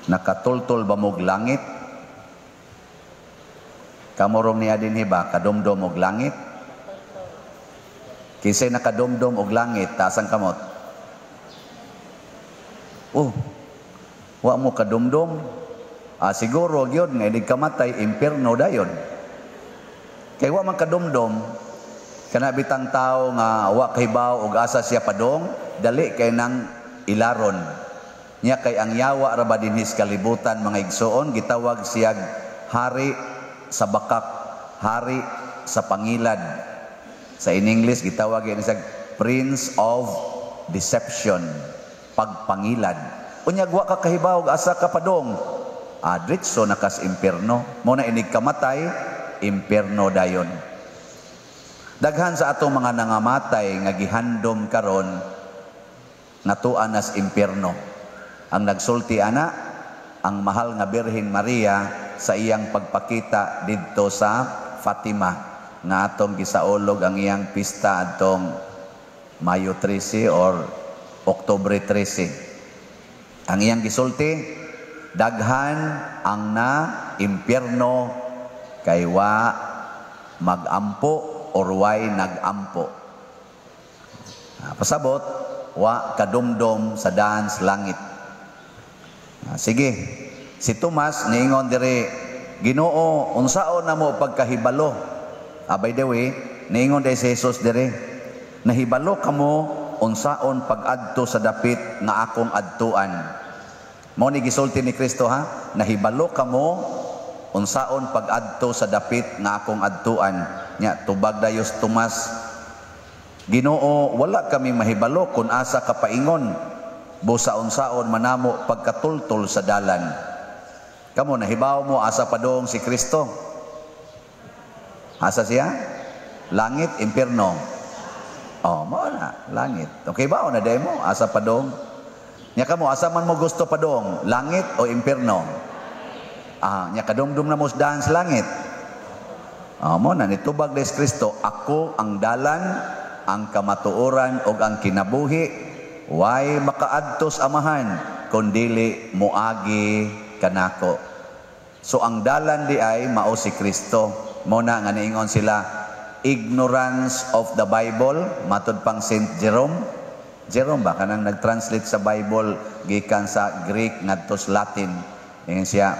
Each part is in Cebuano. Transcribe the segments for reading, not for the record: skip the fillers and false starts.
Nakatultol ba mo'g langit? Kamo rong nia dinhi ba, kadumdom og langit? Kinsay nakadumdom og langit, taas ang kamot. Oh, wa mo kadumdom? Ah, siguro gyud nga inig kamatay, impierno dayon. Kay wa man kadumdom, kana bitang tao nga wa kahibaw og asa siya padong, dali kay nang ilaron. Nya kay ang yawa ra ba dinhi sa kalibutan, mga igsoon, gitawag siyag hari sa bakak, hari sa pangilad. Sa in English gitawag yan siya Prince of Deception, pagpangilad. Unya wa ka kahibaw og asa ka padong, ah, diretso na kas impierno. Mo na inig kamatay, impierno dayon. Daghan sa atong mga nangamatay nga gihandom karon ngatuan nas impierno. Ang nagsulti ana ang mahal nga Birhen Maria sa iyang pagpakita didto sa Fatima nga atong gisaulog ang iyang pista adtong Mayo 13 or Oktubre 13. Ang iyang gisulti, daghan ang na impierno kay wa magampo or way nagampo. Ah, pasabot, wa kadumdom sa daan sa langit. Ah, sige, si Tomas niingon diri, "Ginoo, unsaon namo pagkahibalo?" Ah, by the way, niingon diri si Jesus diri, "Nahibalo kamo unsaon pag-adto sa dapit nga akong adtuan." Mao ni gisulti ni Kristo ha, "Nahibalo kamo unsaon pag-adto sa dapit nga akong adtuan." Nya tubag dayon si Tomas, "Ginoo, wala kami mahibalo kung asa ka paingon. Busa unsaon man namo pagkatultol sa dalan?" Kamo, nahibaw mo asa padong si Kristo? Asa siya? Langit, impierno? Oh, mao na, langit. Okay ba? O na mo, asa padong? Nya kamo, asa man mo gusto padong? Langit o impierno? Ah, nya kadumdum na mo sa daan sa langit. Ah, mo na nitubag des Kristo, "Ako ang dalan, ang kamatuoran ug ang kinabuhi. Way makaadto sa Amahan kun dili moagi kanako." So ang dalan di ay mao si Kristo. Mo na nga niingon sila, ignorance of the Bible, matud pang Saint Jerome. Jerome ba kanang nag-translate sa Bible gikan sa Greek ngadto sa Latin. Ingon siya,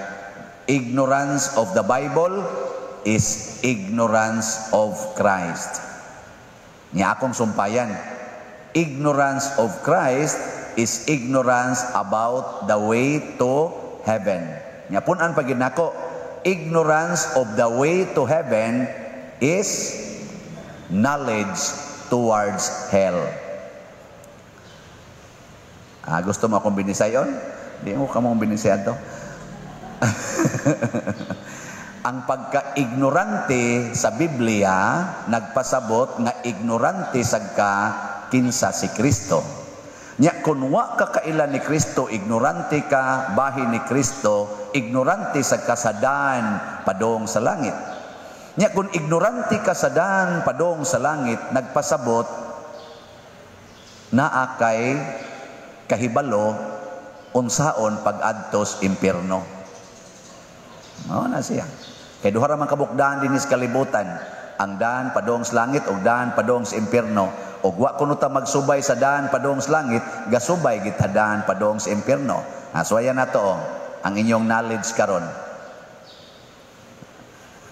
ignorance of the Bible is ignorance of Christ. Nya akong sumpayan, ignorance of Christ is ignorance about the way to heaven. Nya pun-an pa gyud nako, ignorance of the way to heaven is knowledge towards hell. Ah, gusto mo akong binisayon? Di mo kamong binisayan to. Ang pagka-ignorante sa Biblia nagpasabot nga ignorante sagka kinsa si Kristo. Nya kun wa ka kaila ni Kristo, ignorante ka bahin ni Kristo, ignorante sa kasadaan padong sa langit. Nya kun ignorante ka sa daan padong sa langit, nagpasabot naa kay kahibalo unsaon pag-adtos impierno. Mao na siya. Kay duha ra man kabuok daan dinhi sa kalibutan, ang daan padong sa langit ug daan padong sa impierno. Ug wa kuno ta magsubay sa daan padong sa langit, gasubay kita daan padong sa impierno. Ah, so ayan na to, oh, ang inyong knowledge karon.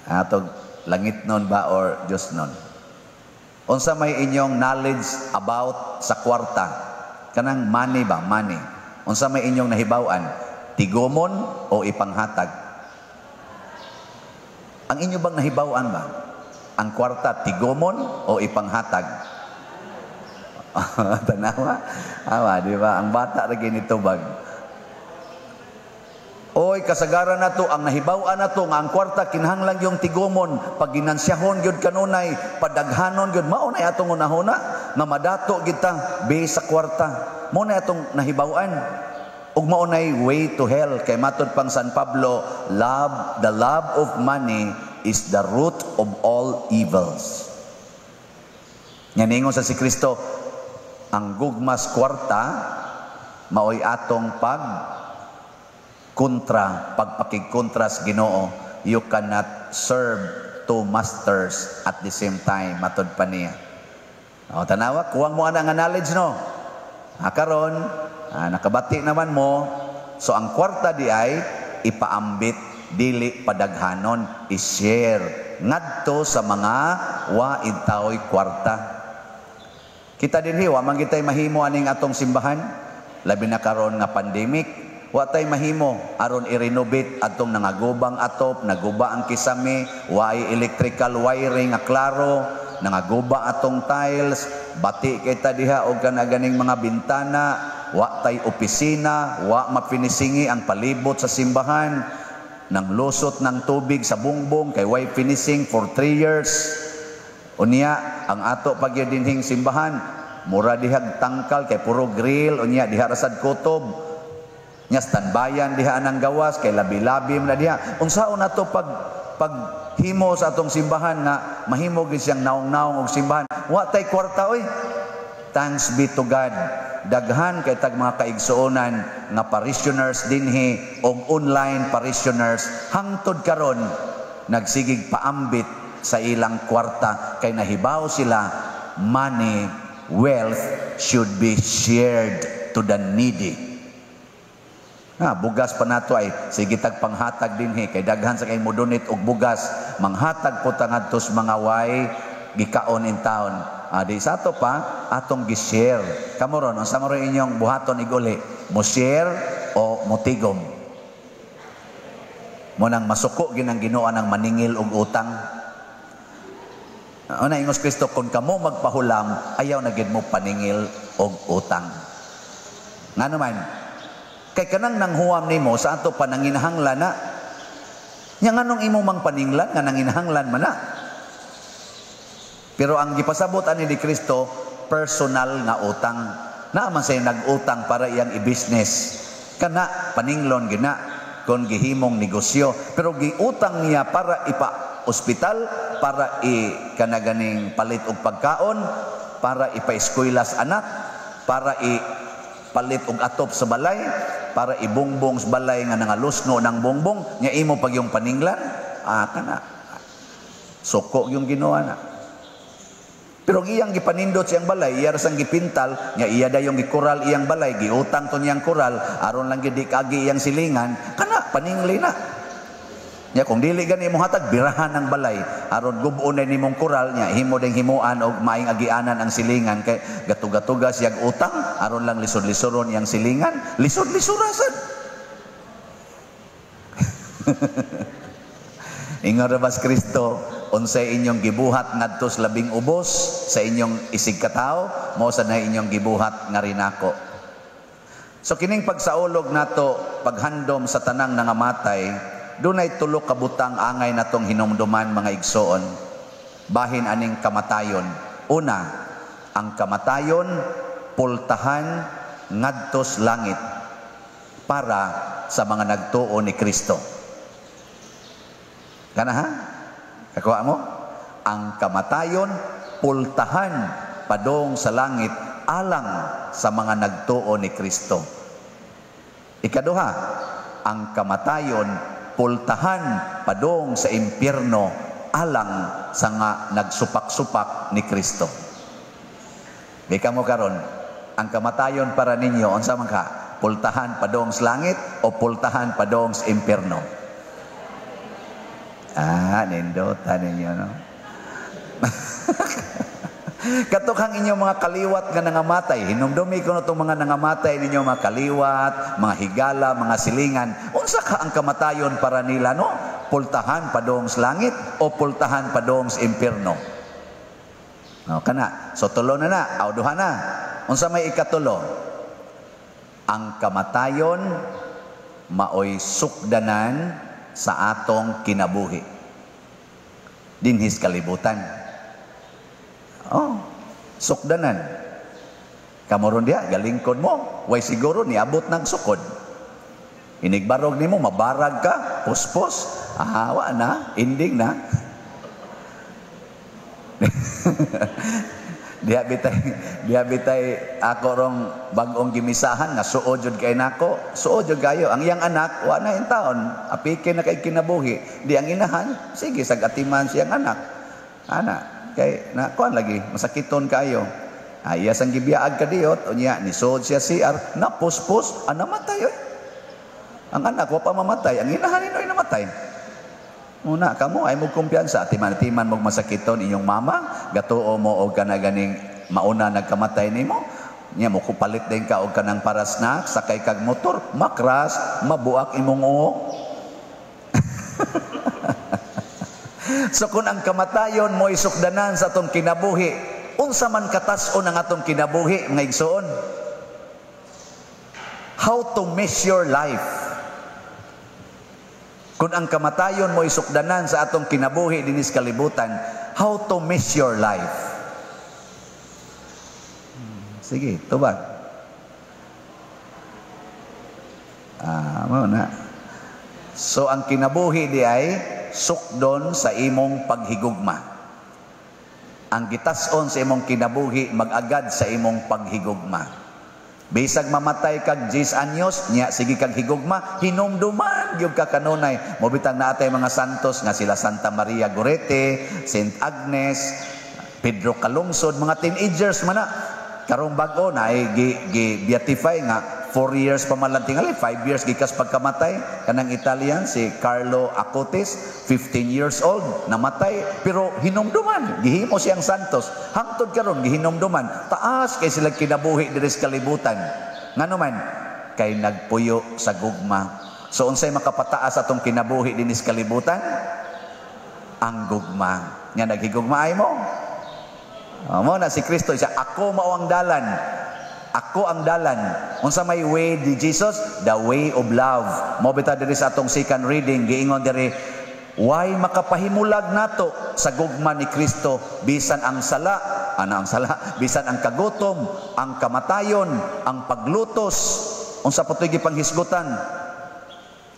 Atog langit nun ba or Diyos nun? Unsa may inyong knowledge about sa kwarta? Kanang money ba? Money. Unsa may inyong nahibaw-an? Tigumon o ipanghatag? Ang inyo bang nahibaw-an ba? Ang kwarta, tigumon o ipanghatag? Tanawa? Awa, di ba? Ang bata ra nitubag. Oy, kasagaran na to, ang nahibaw-an na to, nga ang kwarta kinahanglan yung tigumon, pag ginansyahon gyud kanunay, padaghanon gyud, mao na atong unahuna, nga madato kita base sa kwarta. Mao na atong nahibaw-an. Ug mao nay way to hell kay matud pang San Pablo, love the love of money is the root of all evils. Nga ningon sa si Kristo, ang gugmas kwarta maoy atong pag Kontra, pagpakigkontra sa Ginoo, you cannot serve two masters at the same time, matod pa niya. O, tanawa, kuwang mo ana nga knowledge, no? Ha, karon, nakabati naman mo, so ang kwarta di ay ipaambit, dili padaghanon, i-share ngadto sa mga wa taoy kwarta. Kita dinhi, wa man kitay mahimo aning atong simbahan, labi na karon nga pandemic, wa tay mahimo aron i-renovate atong nangagubang atop, naguba ang kisame, way electrical wiring nga klaro, nangaguba atong tiles, bati kita diha og kana ganing mga bintana, wa tay opisina, wa mapinisingi ang palibot sa simbahan, nang lusot ng tubig sa bungbong kay way finishing for 3 years. Unya ang ato pagyud dinhing simbahan, mura dihag tangkal kay puro grill, unya diha rasad kutob. Nya standbayan diha anang gawas kay labi-labi man na diha. Unsaon nato pag himo sa atong simbahan nga mahimo gyud siyang naong-naong og simbahan? Wa tay kwarta oy. Thanks be to God. Daghan kay tag mga kaigsuonan nga parishioners dinhi og online parishioners hangtod karon nagsigig paambit sa ilang kwarta kay nahibaw sila, money, wealth should be shared to the needy. Ha, bugas pa nato ay sige tag panghatag dinhi kay daghan sa kay mo donate og bugas, manghatag po ta ngadto sa mga way gikaon in town. Di sa ato pa atong gi-share. Kamo ron, unsa man ron inyong buhaton iguli? Mo share o motigom? Mo nang masuko ginang Ginoo ang maningil og utang. Una ingos Kristo, kung kamo magpahulam, ayaw na gid mo paningil og utang. Ngano man? Kay kanang nanghuwam nimo sa ato pa nanginahanglan na. Nya nganong imo mang paninglan nga nanginahanglan man na? Pero ang gipasabot ani ni Kristo, personal nga utang. Naa man say nag-utang para iyang i-business. Kana paninglon gina kon gihimong negosyo, pero giutang niya para ipa-ospital, para i kanaganing palit og pagkaon, para ipa-eskwela sa anak, para i palit og atop sa balay, para ibungbong sa balay nga nangalusno ng bongbong, nya imo pag yung paninglan, kana. Suko yung Ginoo na. Pero iyang gipanindot siyang balay, iya rasang gipintal, nya iya dayong gikural iyang balay, giutang to niyang kural, aron lang gid kagi iyang silingan, kana paningli na. Nya kung dili gani mo hatag, birahan ang balay, aron gub-on na nimong kural, nya himo ding himuan og maing agianan ang silingan kay gatugatuga siyag utang, aron lang lisod-lisoron iyang silingan, lisod-lisurasan. Ingon ra bas Kristo, unsay inyong gibuhat ngadto sa labing ubos sa inyong isig katawo, mao sad na inyong gibuhat nga rinako. So kining pagsaulog nato, paghandom sa tanang nangamatay, dunay tulo ka butang angay natong hinumduman, mga igsoon, bahin aning kamatayon. Una, ang kamatayon pultahan ngadtos langit para sa mga nagtuo ni Kristo. Kana ha? Kakuha mo? Ang kamatayon pultahan padong sa langit alang sa mga nagtuo ni Kristo. Ikaduha, ang kamatayon pultahan padong sa impyerno alang sa nga nagsupak-supak ni Kristo. Bika mo karon, ang kamatayon para ninyo unsa man ka? Pultahan padong sa langit o pultahan padong sa impyerno? Ah, nindota ninyo, no? Katukang inyong mga kaliwat nga nangamatay, hinumdumi ko na itong mga nangamatay ninyo, mga kaliwat, mga higala, mga silingan. Unsa ka ang kamatayon para nila, no? Pultahan padong sa langit o pultahan padong sa impyerno? No, kana. So tulo na na, aw duha na. Unsa may ikatulo? Ang kamatayon maoy sukdanan sa atong kinabuhi dinhis kalibutan. Oh, sukdanan. Kamoron diha, galingkod mo, way siguro niabot ng sukod. Inigbarog nimo, mabarag ka, puspos, ahawa na, ending na. Diha bitay ako rong bag-ong gimisahan nga suod jud kay nako, suod jud kayo. Ang iyang anak wa na taon, apike na kay kinabuhi. Di ang inahan, sige sag atiman siyang anak. Ana, kay na kuan lagi masakiton kayo. Ay, iya sang gibiyaag kadiyot, unya ni suod siya CR, napuspos, ah, namatay oy. Ang anak wa pa mamatay, ang inahan ninoy namatay. Una, kamo ay mo kumpiyansa, atiman-atiman mo masakiton inyong mama, gatuo mo og kana ganing mauna nagkamatay nimo. Nya mo kupalit din ka og kanang para snack, sakay kag motor, makras, mabuak imong uo. So kung ang kamatayon mo isukdanan sa atong kinabuhi, unsa man katas-on ang atong kinabuhi, mga igsoon? How to measure life? Kung ang kamatayon mo isukdanan sa atong kinabuhi dinis kalibutan, how to measure life? Sige, tubag. Ah, mao na. So ang kinabuhi di ay sukdon sa imong paghigugma. Ang gitas-on sa imong kinabuhi mag-agad sa imong paghigugma. Bisag mamatay kag 10 anyos, nya sige kag higugma, hinumduman gyud ka kanunay. Mobitang naatay mga santos nga sila Santa Maria Goretti, Saint Agnes, Pedro Calungsod, mga teenagers man na. Karong bag-o na ay gi beatify nga 4 years pa man lang tingali, 5 years gikas pagkamatay kanang Italian si Carlo Acutis, 15 years old namatay, pero hinumduman, gihimo siyang santos. Hangtod karon gihinumduman, taas kay sila kinabuhi diri sa kalibutan. Ngano man kay nagpuyo sa gugma. So unsay makapataas atong kinabuhi dinhi sa kalibutan? Ang gugma. Nga naghigugma ay mo. Mo na si Kristo siya, ako mao ang dalan. Ako ang dalan. Unsa may way di Jesus? The way of love. Mo bitaw diri sa atong second reading giingon diri, why makapahimulag nato sa gugma ni Kristo bisan ang sala, ana ang sala, bisan ang kagutom, ang kamatayon, ang paglutos, unsa pa to'y gipanghisgutan?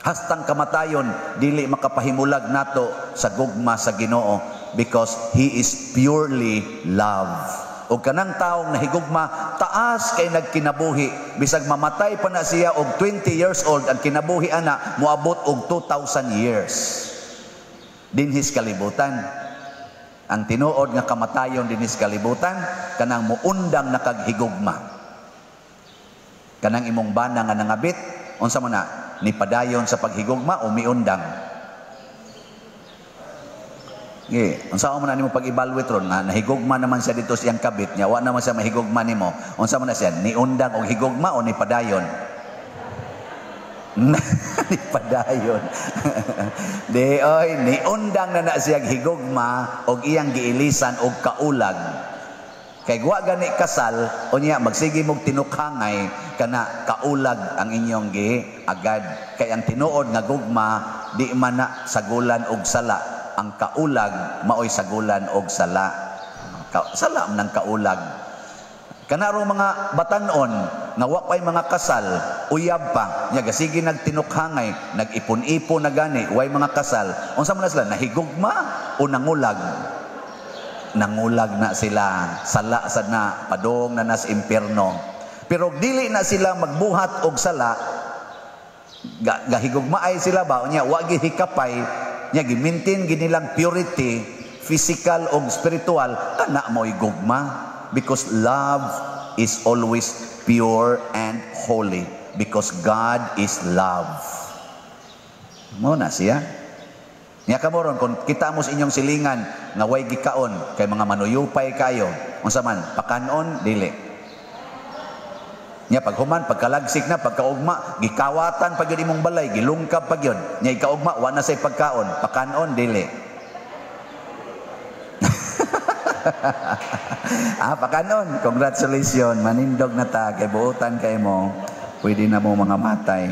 Hastang kamatayon dili makapahimulag nato sa gugma sa Ginoo, because He is purely love. O kanang taong nahigugma, taas kay nagkinabuhi. Bisag mamatay pa na siya og 20 years old, ang kinabuhi ana moabot og 2,000 years. Dinhis kalibutan. Ang tinuod nga kamatayon dinhis kalibutan, kanang muundang nakaghigugma. Kanang imong bana nga nangabit, unsa man na, nipadayon sa paghigugma o miundang? Ge, unsa man na nimo pag-evaluate ron nga nahigugma naman siya dito siyang kabit niya, wa naman siya mahigugma nimo. Unsa man na siya, niundang og higugma o nipadayon? Nipadayon. Di oy, niundang na na siya higugma og iyang giilisan og kaulag. Kay wa gani kasal, unya magsige mog tinukhangay kana kaulag ang inyong giagad. Kay ang tinuod nga gugma di man na sagulan og sala. Ang kaulag maoy sagulan og sala. Sala man ang kaulag. Kanarong mga batanon nga wa pay mga kasal, uyab pa, nya gasige nagtinukhangay, nag-ipon-ipon na gani, way mga kasal. Unsa man na sila, nahigugma o nangulag? Nangulag na sila, sala sad na, padong na nas impierno. Pero dili na sila magbuhat og sala, gahigugmaay sila ba, unya wa gihikapay, nya gimintin ginilang purity, physical og spiritual, kana mo'y gugma. Because love is always pure and holy, because God is love. Mo na siya. Nya kamo ron, kung kita mo sa inyong silingan nga way gikaon kay mga manuyupay kayo, unsa man pakanon dili. Nya paghuman, pagkalagsik na, pagkaugma, gikawatan pa gyud imong balay, gilungkab pa gyud. Nya ikaugma wa na say pagkaon, pakanon dili. Ah, pakanon, congratulations, manindog na ta kay buotan kay mo, pwede na mo mga matay.